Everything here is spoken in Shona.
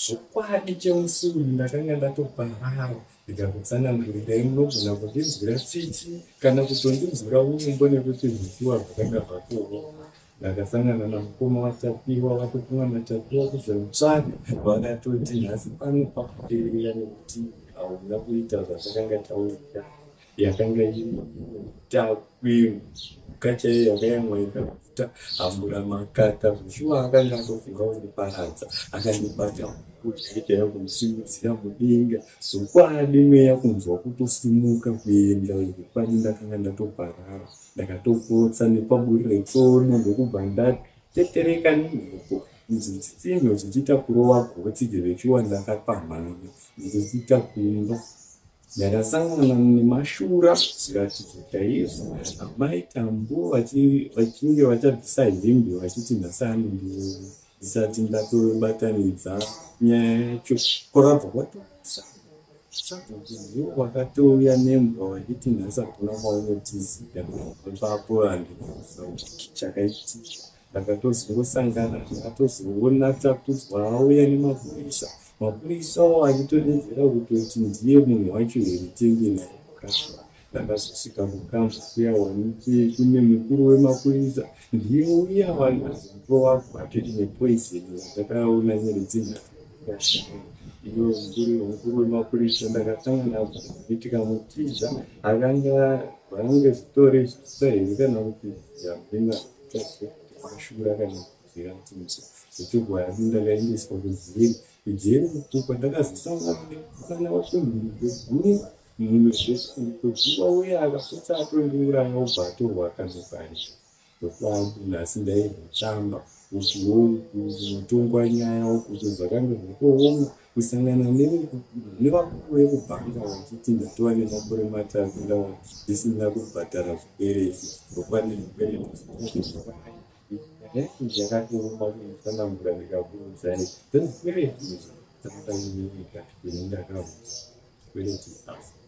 Zvokwadi chemusi uyu ndakanga ndatoparara ndikakutsanangurirai munogona kundinzwira tsitsi kana kutondinzwira urombo nekuti zvisiwa zvakanga zvatooma. Ndakasangana namukoma vaTapiwa vatotumwa naTapiwa kuzomutsvaga vakatoti nhasi pano pakuperera nekuti hauna kuita zvatakanga taurira yakanga iri mhuka chaiyo yakayamwa ikaguta hambura makata zveshuwa akanga atofunga kundiparadza akandibata kudya chaiyo kundisimudzira mudenga zvokwadi mweya kunzwa kutosimuka kuenda zvokwadi ndakanga ndatoparara ndakatopotsa nepaburi retsono ndokubva ndatetereka nemhepo ndichitsitsinho zvichiita kurova gotsi zvechuwa ndakapamhanya ndichiita kumba Ndakasangana nemashura zviratidzo chaizvo amai Tambu vachinge vachabvisa hembe vachiti nhasi anondiona ndisati ndatobatanidza nyaya yacho kwakabva kwatosa sabhuku ndivo vakatouya nembwa vachiti nhasi hakuna kwaunotizira ipapo handikuziva kuti chakaitika Ndakatozongosangana ndakatozoona Takudzwa auya nemapurisa mapurisa awo achitodedzera kutoti ndiye munhu wacho here tiende naye kukamba ndakazosvika kukamba kuya wanike kune mukuru wemapurisa ndiye uya wandazorova gwate rine poison yandakaona nyeredzi nhatu iyo mukuru wemapurisa ndakatanga navo tikamutiza akanga vange zvitori zvisa here kana kuti yabvinga Mashura kana zviratidzo zvechokwadi ndakaendeswa kujeri kujeri uku kwandakazosangana nemukana wacho mhuri munhu zvekuguva uye akapotsa atondiuraya obva atorwa akandoparira zvokwadi nhasi ndaizotamba ukuwo kunotongwa nyaya ukuzo zvakanga zvatooma kusangana nevakuru vekubhanga vachiti ndatova nemakore matatu ndava ndisina kubhadhara zvikwereti zvokwadi zvikwereti yakatooma kuitsanangura ndikakuudzai zvezvikwereti izvi zvakatanginyika ini ndakaruza zvikwereti asi.